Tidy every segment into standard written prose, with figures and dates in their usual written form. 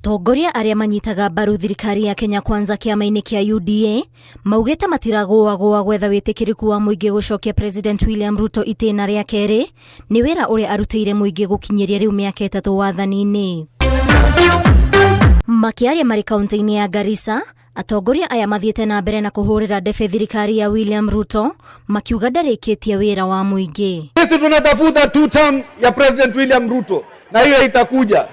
Atongoria arĩa manyitaga mbaru thirikari ya Kenya Kwanza kĩama-inĩ kĩa UDA maugĩte matiragũagũa gwetha wĩtĩkĩrĩku wa mũingĩ gũcokia President William Ruto itĩna rĩa kerĩ nĩ wĩra ũrĩa arutĩire mũingĩ gũkinyĩria rĩu mĩaka 3 wathani-inĩ. Makĩaria marĩ kaunti-inĩ ya Garissa, atongoria aya mathiĩte na mbere na kũhũrĩra ndebe thirikari ya William Ruto makiuga ndarĩkĩtie wĩra wa mũingĩ. Sisi tunatafuta two term ya President William Ruto na hiyo itakuja,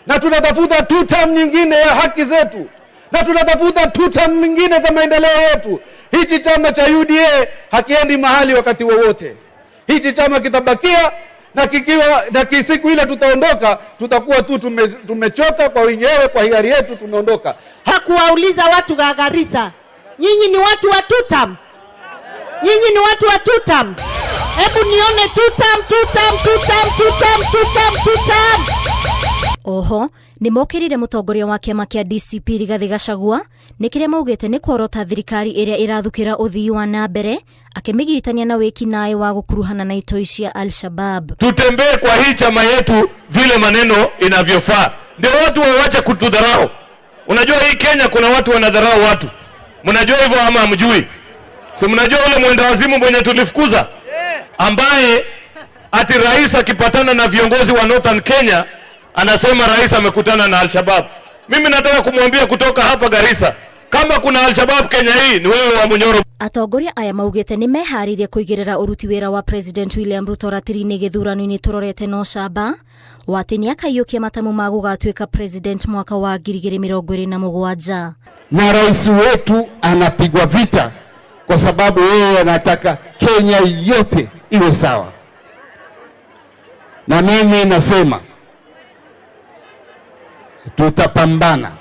na tunatafuta two term nyingine ya haki zetu, na tunatafuta two term nyingine za maendeleo yetu. Hichi chama cha UDA hakiendi mahali wakati wowote. Hichi chama kitabakia na kikiwa na siku ile tutaondoka, tutakuwa tu tumechoka kwa wenyewe, kwa hiari yetu tumeondoka. Hakuwauliza watu wa Garissa, nyinyi ni watu wa two term? Nyinyi ni watu wa two term? Hebu nione two term, two term, two term, two term, two term, two term. Oho nĩ mokĩrire mũtongoria wa kĩama kĩa DCP Rigathĩ Gachagua nĩ kĩrĩa maugĩte nĩ kuorota thirikari ĩrĩa ĩrathukĩra ũthii wa na mbere akĩmĩgiritania na wĩkinaĩ wa gũkuruhana na itoi cia Al-Shabab. Tutembee kwa hii chama yetu vile maneno inavyofaa, ndio watu wawache kutudharau. Unajua hii Kenya kuna watu wanadharau watu, mnajua hivyo ama hamjui? Si mnajua ule mwenda wazimu mwenye tulifukuza, ambaye ati rais akipatana na viongozi wa Northern Kenya anasema rais amekutana na Al-Shabab. Mimi nataka kumwambia kutoka hapa Garissa, kama kuna Al-Shabab Kenya hii ni wewe Wamunyoro. Atongoria aya maugĩte nĩ meharĩirie kũigĩrĩra ũruti wĩra wa President William Ruto ratiri-inĩ gĩthurano-inĩ tũrorete na ũcamba wa atĩ nĩ akaiyũkia matamu ma gũgatuĩka president mwaka wa 2027. Na rais wetu anapigwa vita kwa sababu yeye anataka Kenya yote iwe sawa, na mimi nasema tutapambana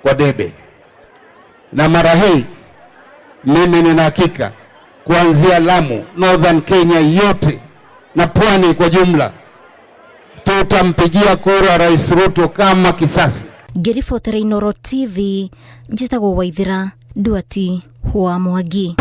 kwa debe, na mara hii mimi nina hakika kuanzia Lamu, Northern Kenya yote na pwani kwa jumla tutampigia kura Rais Ruto kama kisasi. Ngĩribotera Inooro TV, njĩtagwo Waithira Nduati wa Mwangi.